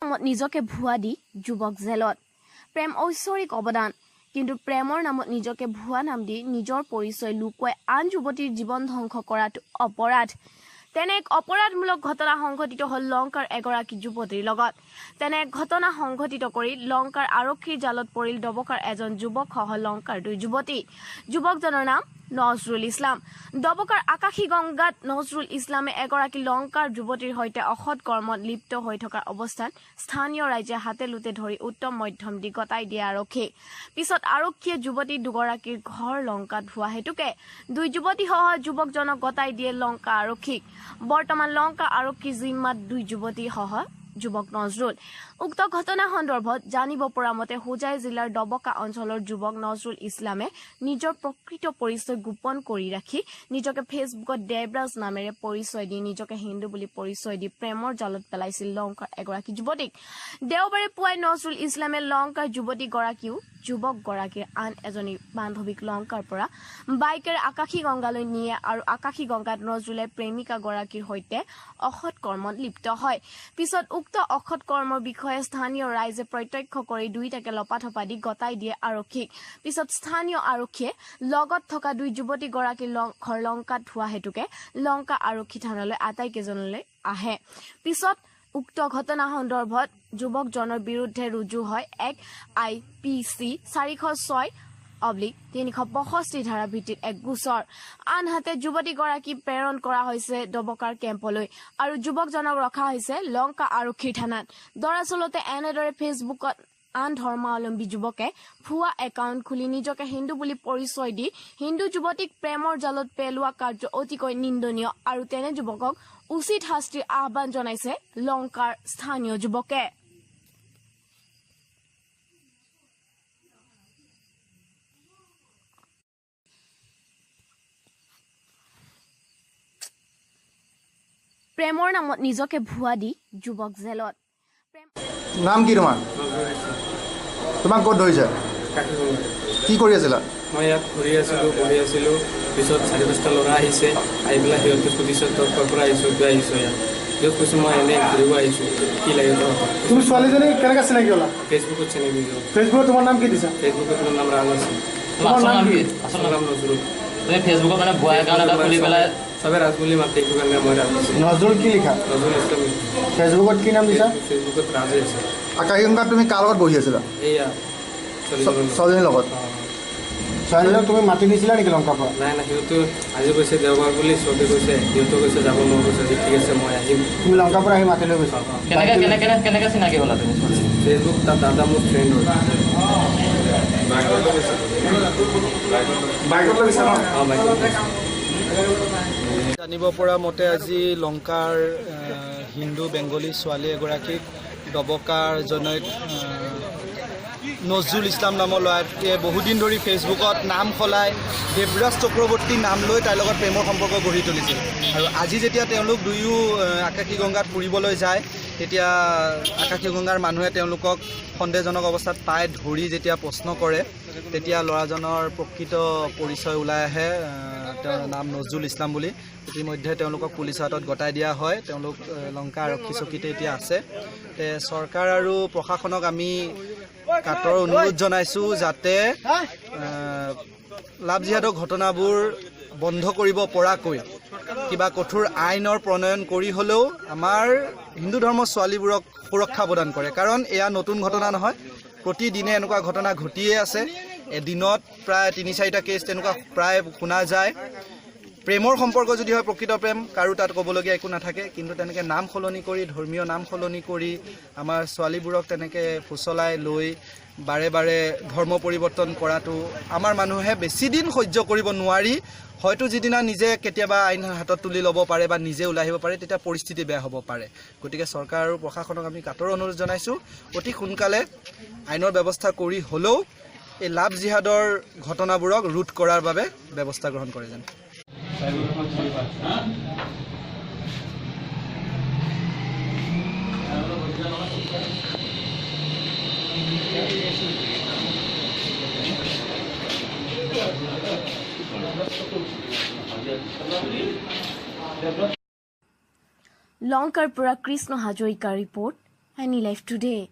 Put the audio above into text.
নামত নিজকে ভুৱা দি যুৱক জেলত। প্ৰেম ঐশ্বৰিক অৱদান, কিন্তু প্ৰেমৰ নামত নিজকে ভুৱা নাম দি নিজৰ পৰিচয় লুকুৱাই আন যুৱতীৰ জীৱন ধ্বংস কৰাটো অপৰাধ। তেনে এক অপৰাধমূলক ঘটনা সংঘটিত হ'ল লংকাৰ এগৰাকী যুৱতীৰ লগত। তেনে এক ঘটনা সংঘটিত কৰি লংকাৰ আৰক্ষীৰ জালত পৰিল ডবকাৰ এজন যুৱকসহ লংকাৰ দুই যুৱতী। যুৱকজনৰ নাম নজৰুল ইছলাম। ডবকাৰ আকাশী গংগাত নজৰুল ইছলামে এগৰাকী লংকাৰ যুৱতীৰ সৈতে অসৎ কৰ্মত লিপ্ত হৈ থকাৰ অৱস্থাত স্থানীয় ৰাইজে হাতে লোটে ধৰি উত্তম মধ্যম দি গতাই দিয়ে আৰক্ষীক। পিছত আৰক্ষীয়ে যুৱতী দুগৰাকীৰ ঘৰ লংকাত হোৱা হেতুকে দুই যুৱতীসহ যুৱকজনক গতাই দিয়ে লংকা আৰক্ষীক। বৰ্তমান লংকা আৰক্ষীৰ জিম্মাত দুই যুৱতীসহ যুৱক নজৰুল। উক্ত ঘটনা সন্দৰ্ভত জানিব পৰা মতে হোজাই জিলাৰ ডবকা অঞ্চলৰ যুৱক নজৰুল ইছলামে নিজৰ প্ৰকৃত পৰিচয় গোপন কৰি ৰাখি নিজকে ফেচবুকত দেৱৰাজ নামেৰে পৰিচয় দি নিজকে হিন্দু বুলি পৰিচয় দি প্ৰেমৰ জালত পেলাইছিল লংকাৰ এগৰাকী যুৱতীক। দেওবাৰে পুৱাই নজৰুল ইছলামে লংকাৰ যুৱতীগৰাকীও যুৱকগৰাকীৰ আন এজনী বান্ধৱীক লংকাৰ পৰা বাইকেৰে আকাশী গংগালৈ নিয়ে আৰু আকাশী গংগাত নজৰুলে প্ৰেমিকাগৰাকীৰ সৈতে অসৎ কৰ্মত লিপ্ত হয়। পিছত উক্ত অসৎ কৰ্মৰ বিষয়ে স্থানীয় ৰাইজে প্ৰত্যক্ষ কৰি দুয়োটাকে লপাথপা দি গতাই দিয়ে আৰক্ষীক। পিছত স্থানীয় আৰক্ষীয়ে লগত থকা দুই যুৱতীগৰাকীৰ ঘৰ লংকাত হোৱা হেতুকে লংকা আৰক্ষী থানালৈ আটাইকেইজনলৈ আহে। পিছত উক্ত ঘটনা সন্দৰ্ভত যুৱকজনৰ বিৰুদ্ধে ৰুজু হয় এক আই.পি.চি. 406/365 ধাৰাৰ ভিত্তিত এক গোচৰ। আনহাতে যুৱতীগৰাকী প্ৰেৰণ কৰা হৈছে ডবকাৰ কেম্পলৈ আৰু যুৱকজনক ৰখা হৈছে লংকা আৰক্ষীৰ থানাত। দৰাচলতে এনেদৰে ফেচবুকত আন ধৰ্মাৱলম্বী যুৱকে ভুৱা একাউণ্ট খুলি নিজকে হিন্দু বুলি পৰিচয় দি হিন্দু যুৱতীক প্ৰেমৰ জালত পেলোৱা কাৰ্য অতিকৈ নিন্দনীয় আৰু তেনে যুৱকক উচিত শাস্তিৰ আহ্বান জনাইছে লংকাৰ স্থানীয় যুৱকে। প্ৰেমৰ নামত নিজকে ভুৱা দি যুৱক জেলত। নাম কি তোমাৰ? তোমাক ক'ত ধৰিছে? কি কৰি আছিলা? মই ইয়াত ঘূৰি আছিলোঁ, বহি আছিলোঁ। পিছত চাৰি পাঁচটা ল'ৰা আহিছে, আহি পেলাই সিহঁতে সুধিছে, তই ক'ৰ পৰা আহিছ, কিয় আহিছ ইয়াত? সিহঁত কৈছোঁ, মই এনেই ঘূৰিব আহিছোঁ, কি লাগে তহঁতক? তুমি ছোৱালীজনী কেনেকৈ চিনাকি হ'লা? ফেচবুকত চিনাকি হ'লোঁ। ফেচবুকত তোমাৰ নাম কি দিছা? ফেচবুকত মোৰ নাম ৰাজ আছে। তোমাৰ নাম কি? আচল নাম নজৰুল। তুমি ফেচবুকত মানে ভুৱা একাউণ্ট এটা খুলি পেলাই চবে ৰাজ বুলি মাতে, এইটো কাৰণে মই ৰাজ দিছোঁ। নজৰুল কি লিখা? নজৰুল ইছলাম। ফেচবুকত কি নাম দিছা? ফেচবুকত ৰাজে আছে। আকাশী গংগাত তুমি কাৰ লগত বহি আছিলা? এইয়া ছোৱালীজনীৰ লগত। ছোৱালীজনীৰ লগত? অঁ। ছোৱালীজনীক তুমি মাতি নিছিলা নেকি লংকাৰ পৰা? নাই নাই, সিহঁতো আজি কৈছে দেওবাৰ বুলি, চবে কৈছে, সিহঁতো কৈছে যাব, মই কৈছে যে ঠিক আছে, মই আহিম। তুমি লংকাৰ পৰা আহি মাতি লৈ গৈছা? অঁ। কেনেকে কেনেকে কেনেকে চিনাকি হ'লা তুমি ছোৱালীজনী? ফেচবুক, তাত দাদা মোৰ ফ্ৰেণ্ড হয়। বাইকত লৈ গৈছা ন? অঁ, বাইকত গৈছে। জানিব পৰা মতে আজি লংকাৰ হিন্দু বেংগলী ছোৱালী এগৰাকীক ডবকাৰ জনৈক নজৰুল ইছলাম নামৰ ল'ৰাটোৱে বহুদিন ধৰি ফেচবুকত নাম সলাই দেৱৰাজ চক্ৰৱৰ্তী নাম লৈ তাইৰ লগত প্ৰেমৰ সম্পৰ্ক গঢ়ি তুলিছিল। আৰু আজি যেতিয়া তেওঁলোক দুয়ো আকাশী গংগাত ফুৰিবলৈ যায়, তেতিয়া আকাশী গংগাৰ মানুহে তেওঁলোকক সন্দেহজনক অৱস্থাত পাই ধৰি যেতিয়া প্ৰশ্ন কৰে, তেতিয়া ল'ৰাজনৰ প্ৰকৃত পৰিচয় ওলাই আহে, তেওঁৰ নাম নজৰুল ইছলাম বুলি। ইতিমধ্যে তেওঁলোকক পুলিচৰ হাতত গতাই দিয়া হয়। তেওঁলোক লংকা আৰক্ষী চকীতে এতিয়া আছে। তে চৰকাৰ আৰু প্ৰশাসনক আমি কাতৰ অনুৰোধ জনাইছোঁ যাতে লাভ জিহাদৰ ঘটনাবোৰ বন্ধ কৰিব পৰাকৈ কিবা কঠোৰ আইনৰ প্ৰণয়ন কৰি হ'লেও আমাৰ হিন্দু ধৰ্মৰ ছোৱালীবোৰক সুৰক্ষা প্ৰদান কৰে। কাৰণ এয়া নতুন ঘটনা নহয়, প্ৰতিদিনে এনেকুৱা ঘটনা ঘটিয়ে আছে। এদিনত প্ৰায় তিনি চাৰিটা কেছ তেনেকুৱা প্ৰায় শুনা যায়। প্ৰেমৰ সম্পৰ্ক যদি হয় প্ৰকৃত প্ৰেম, কাৰো তাত ক'বলগীয়া একো নাথাকে। কিন্তু তেনেকৈ নাম সলনি কৰি, ধৰ্মীয় নাম সলনি কৰি আমাৰ ছোৱালীবোৰক তেনেকৈ ফুচলাই লৈ বাৰে বাৰে ধৰ্ম পৰিৱৰ্তন কৰাটো আমাৰ মানুহে বেছিদিন সহ্য কৰিব নোৱাৰি। হয়তো যিদিনা নিজে কেতিয়াবা আইন হাতত তুলি ল'ব পাৰে বা নিজে ওলাই আহিব পাৰে, তেতিয়া পৰিস্থিতি বেয়া হ'ব পাৰে। গতিকে চৰকাৰ আৰু প্ৰশাসনক আমি কাতৰ অনুৰোধ জনাইছোঁ, অতি সোনকালে আইনৰ ব্যৱস্থা কৰি হ'লেও এই লাভ জিহাদৰ ঘটনাবোৰক ৰোধ কৰাৰ বাবে ব্যৱস্থা গ্ৰহণ কৰে যেন। লংকাৰ পৰা কৃষ্ণ হাজৰিকাৰ ৰিপৰ্ট, Any life today.